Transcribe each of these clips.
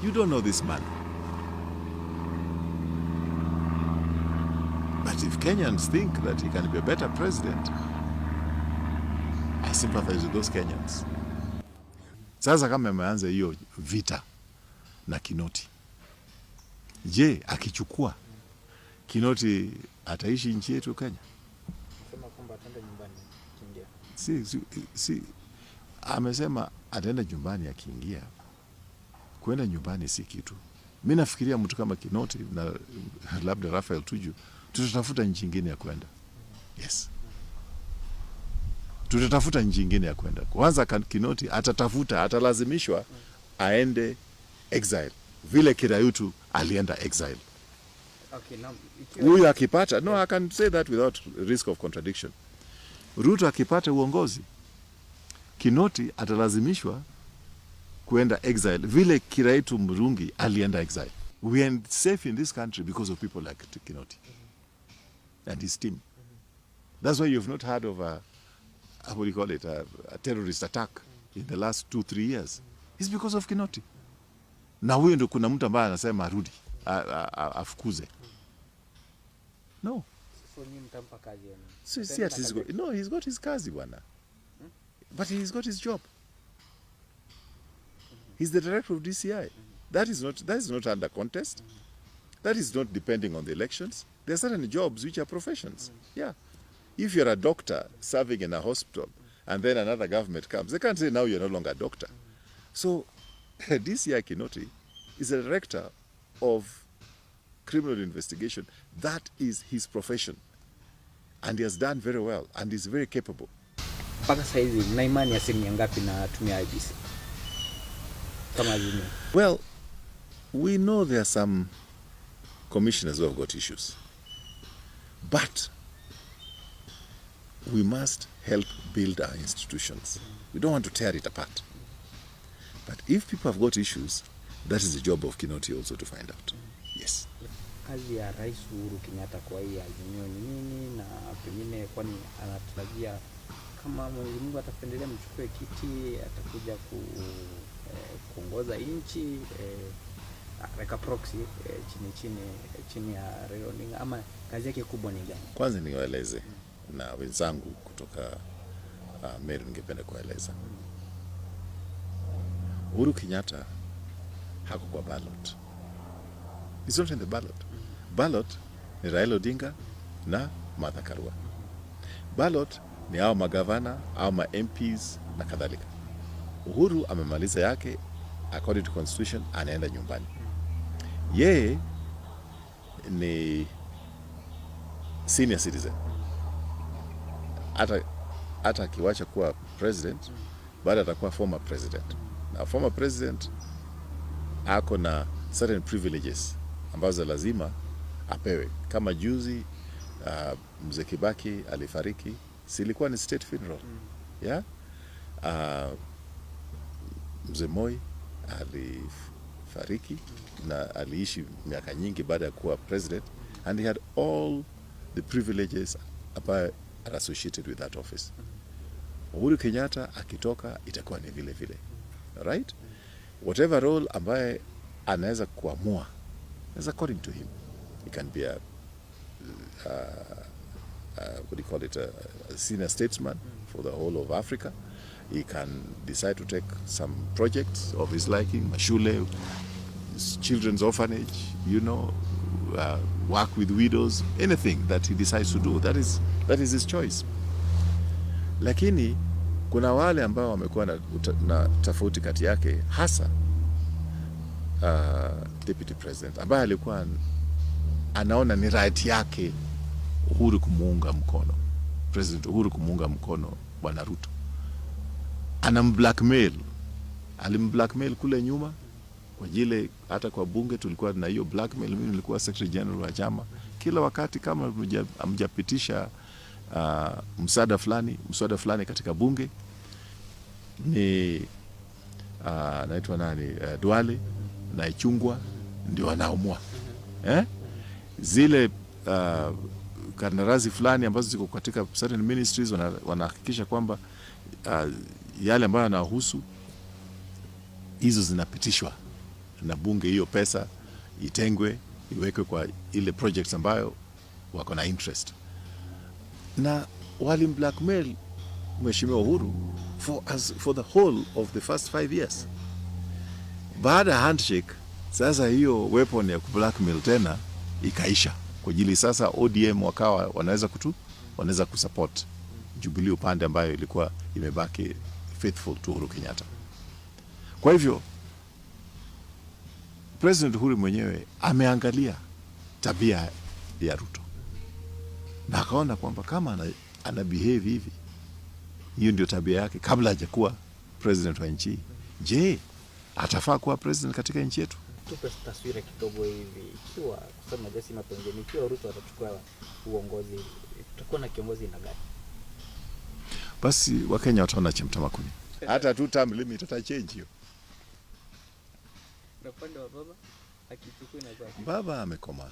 You don't know this man. But if Kenyans think that he can be a better president, I sympathize with those Kenyans. Sasa kama ameanza hiyo vita na Kinoti, je, akichukua Kinoti ataishi nchi yetu Kenya? Sema kwamba ataenda nyumbani akiingia. Si, amesema ataenda nyumbani akiingia. Kwenda nyumbani si kitu. Mi nafikiria mtu kama Kinoti na labda Raphael Tuju tutatafuta nchi ingine ya kwenda. Yes, tutatafuta nchi ingine ya kwenda. Kwanza Kinoti atatafuta, atalazimishwa aende exile vile Kiraitu alienda exile. Okay, now ikiwa Huyu akipata, no, I can say that without risk of contradiction. Ruto akipata uongozi, Kinoti atalazimishwa kuenda exile vile Kiraitu Murungi alienda exile. We are safe in this country because of people like Kinoti and his team. That's why you've not heard of a, what do you call it, a terrorist attack in the last 2, 3 years. It's because of Kinoti. Na huyo ndo kuna mtu ambaye anasema arudi, afukuze. No. So nyinyi mtampa kazi yani? Si ati he's got, no, he's got his kazi, bwana. But he's got his job. He's the director of DCI. That is not under contest. That is not depending on the elections. There are certain jobs which are professions. Yeah. If you're a doctor serving in a hospital and then another government comes, they can't say now you're no longer a doctor. So DCI Kinoti is a director of criminal investigation. That is his profession. And he has done very well and is very capable. Mpaka sasa hivi mna imani asilimia ngapi na tume ya IEBC kama Azimio? Well, we know there are some commissioners who have got issues. But we must help build our institutions. We don't want to tear it apart. But if people have got issues, that is the job of Kinoti also to find out. Yes. Kazi ya Rais Uhuru Kenyatta kwa hii Azimio ni nini, na pengine kwani anatarajia kama Mwenyezi Mungu atapendelea mchukue kiti, atakuja kuongoza nchi like a proxy chini ya Raila Odinga, ama kazi yake kubwa ni gani? Kwanza niwaeleze na wenzangu kutoka Meru, ningependa kuwaeleza Uhuru Kenyatta hako kwa ballot. He's not in the ballot. Ballot ni Raila Odinga na Martha Karua. Ballot ni hao magavana au ma MPs na kadhalika. Uhuru amemaliza yake, according to constitution, anaenda nyumbani. Yeye ni senior citizen. Hata akiwacha kuwa president, bado atakuwa former president, na former president ako na certain privileges ambazo lazima apewe. Kama juzi mzee Kibaki alifariki, si ilikuwa ni state funeral? Yeah? Mzee Moi alifariki na aliishi miaka nyingi baada ya kuwa president and he had all the privileges ambayo are associated with that office. Uhuru Kenyatta akitoka itakuwa ni vile vile, right? Whatever role ambaye anaweza kuamua is according to him. He can be a what do you call it, a senior statesman for the whole of Africa. He can decide to take some projects of his liking, mashule, children's orphanage, work with widows, anything that he decides to do. That is his choice. Lakini kuna wale ambao wamekuwa na tofauti kati yake, hasa deputy president ambaye alikuwa anaona ni right yake Uhuru kumuunga mkono, President Uhuru kumuunga mkono Bwana Ruto. Anamblackmail, alimblackmail kule nyuma kwa jile, hata kwa bunge tulikuwa na hiyo blackmail. Mimi nilikuwa secretary general wa chama, kila wakati kama hamjapitisha mswada fulani katika bunge ni naitwa nani, Duale na Ichung'wah ndio wanaamua, eh? Zile kandarasi fulani ambazo ziko katika certain ministries wanahakikisha kwamba yale ambayo yanahusu hizo zinapitishwa na bunge hiyo pesa itengwe iwekwe kwa ile projects ambayo wako na interest. Na walimblackmail Mheshimiwa Uhuru for the whole of the first 5 years. Baada ya handshake, sasa hiyo weapon ya kublackmail tena ikaisha, kwa ajili sasa ODM wakawa wanaweza kusupport Jubilee upande ambayo ilikuwa imebaki faithful to Uhuru Kenyatta. Kwa hivyo President Uhuru mwenyewe ameangalia tabia ya Ruto na akaona kwamba kama ana behave hivi, hiyo ndio tabia yake kabla hajakuwa president wa nchi hii. Je, atafaa kuwa president katika nchi yetu? Tupe taswira kidogo hivi, ikiwa kwa sababu najua si mapenzi, ikiwa Ruto atachukua uongozi, tutakuwa na kiongozi aina gani? Basi Wakenya wataona cha mtema kuni. Hata two term limit atachange hiyo. Na upande wa baba akichukua inakuwa Baba amekomaa.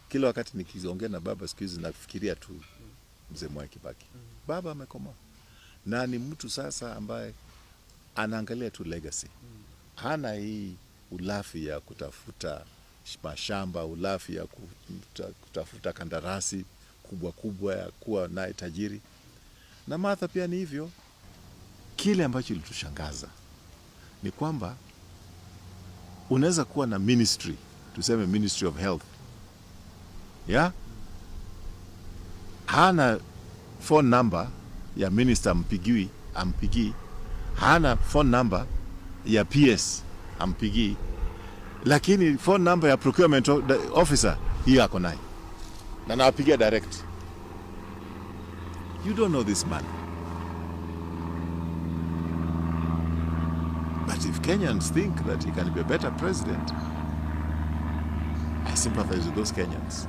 Kila wakati nikiongea na baba siku hizi nafikiria tu mzee Mwai Kibaki. Baba amekomaa na ni mtu sasa ambaye anaangalia tu legacy. Hana hii ulafi ya kutafuta mashamba, ulafi ya kutafuta kandarasi kubwa kubwa ya kuwa naye tajiri. Na Martha pia ni hivyo. Kile ambacho ilitushangaza ni kwamba unaweza kuwa na ministry, tuseme Ministry of Health, yeah? Hana phone number ya minister mpigiwi ampigii, hana phone number ya PS ampigii, lakini phone number ya procurement officer hiyo ako naye na nawapigia direct. You don't know this man. But if Kenyans think that he can be a better president, I sympathize with those Kenyans.